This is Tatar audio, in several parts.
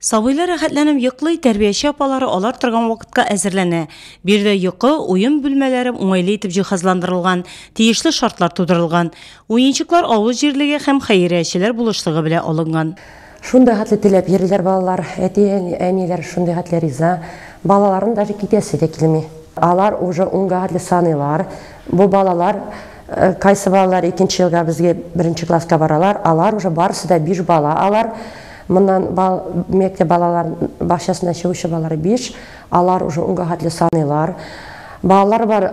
Сабыйлар рәхәтләнеп йоклый, тәрбияче апалары алар торган вакытка әзерләнә. Биредә йокы, уен бүлмәләре уңайлы итеп җиһазландырылган, тиешле шартлар тудырылган. Уенчыклар авыл җирлеге һәм хәйриячеләр булышлыгы белән алынган. Шундый хәтле теләп йөриләр балалар, әти-әниләр шундый хәтле риза. Балаларның даже китәсе дә килми. Алар уже унга хәтле саныйлар. Бу балалар, кайсы балалар икенче елга безгә беренче класска баралар, алар уже барысы да биш бала алар. Моннан мәктәп балалар бакчасына чыгучы балалар биш, алар уже унга хәтле саныйлар. Балалар бар,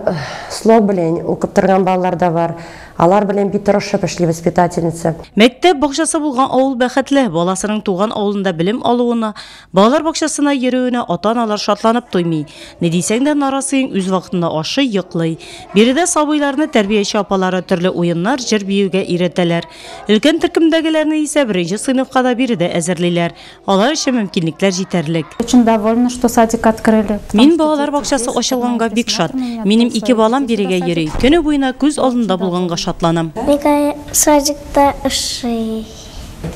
слог белән укып торган балалар да бар. Алар белән бик тырышып эшли воспитательница. Мәктәп бакчасы булган авыл бәхетле, баласының туган авылында белем алуына, Балалар бакчасына йөрүенә ата-аналар шатланып туймый. Ни дисәң дә, нарасыең үз вакытында ашый, йоклый. Биредә сабыйларны тәрбияче апалары төрле уеннар, җыр-биюгә өйрәтәләр. Өлкән төркемдәгеләрне исә беренче сыйныфка да биредә әзерлиләр. Алар өчен мөмкинлекләр җитәрлек. Очень довольна, что садик открыли. Мин балалар бакчасы ачылганга бик шат. Минем ике балам бирегә йөри. Көне буена күз алдында булганга шатланам. Миңа садикта ошый.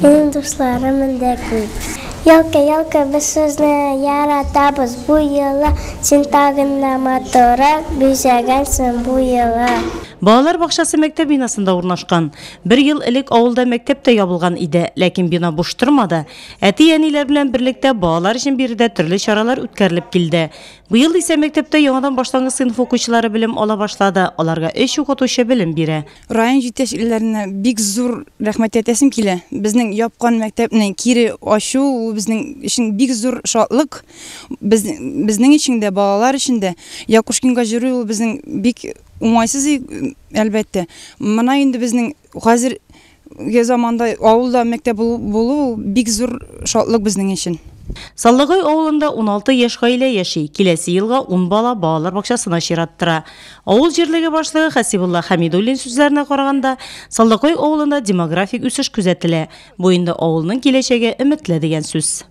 Минем дусларым монда күп. Елка, елка, без сезне яратабыз. Бу елы син тагын да матуррак бизәгәнсең бу елы. Балалар бакчасы мәктәп бинасында урнашкан. Бер ел элек авылда мәктәп тә ябылган иде, ләкин бина буш тормады. Әти-әниләр белән берлектә балалар өчен биредә төрле чаралар үткәрелеп килде. Быел исә мәктәптә яңадан башлангыч сыйныф укучылары белем ала башлады, аларга өч укытучы белем бирә. Район җитәкчеләренә бик зур рәхмәт әйтәсем килә. Безнең япкан мәктәпне кире ачу ул безнең өчен бик зур шатлык. Без, безнең өчен дә, балалар өчен дә. Якушкинга җөрү ул безнең бик уңайсыз, әлбәттә. Мона инде безнең хәзер заманда авылда мәктәп булу ул бик зур шатлык безнең өчен. Саллыгай авылында 16 яшь гаилә яши. Киләсе елга ун бала балалар бакчасына чират тора. Авыл җирлеге башлыгы Хәсибулла Хәмидуллин сүзләренә караганда, Саллыкай авылында демографик үсеш күзәтелә. Бу инде авылның киләчәге өметле дигән сүз.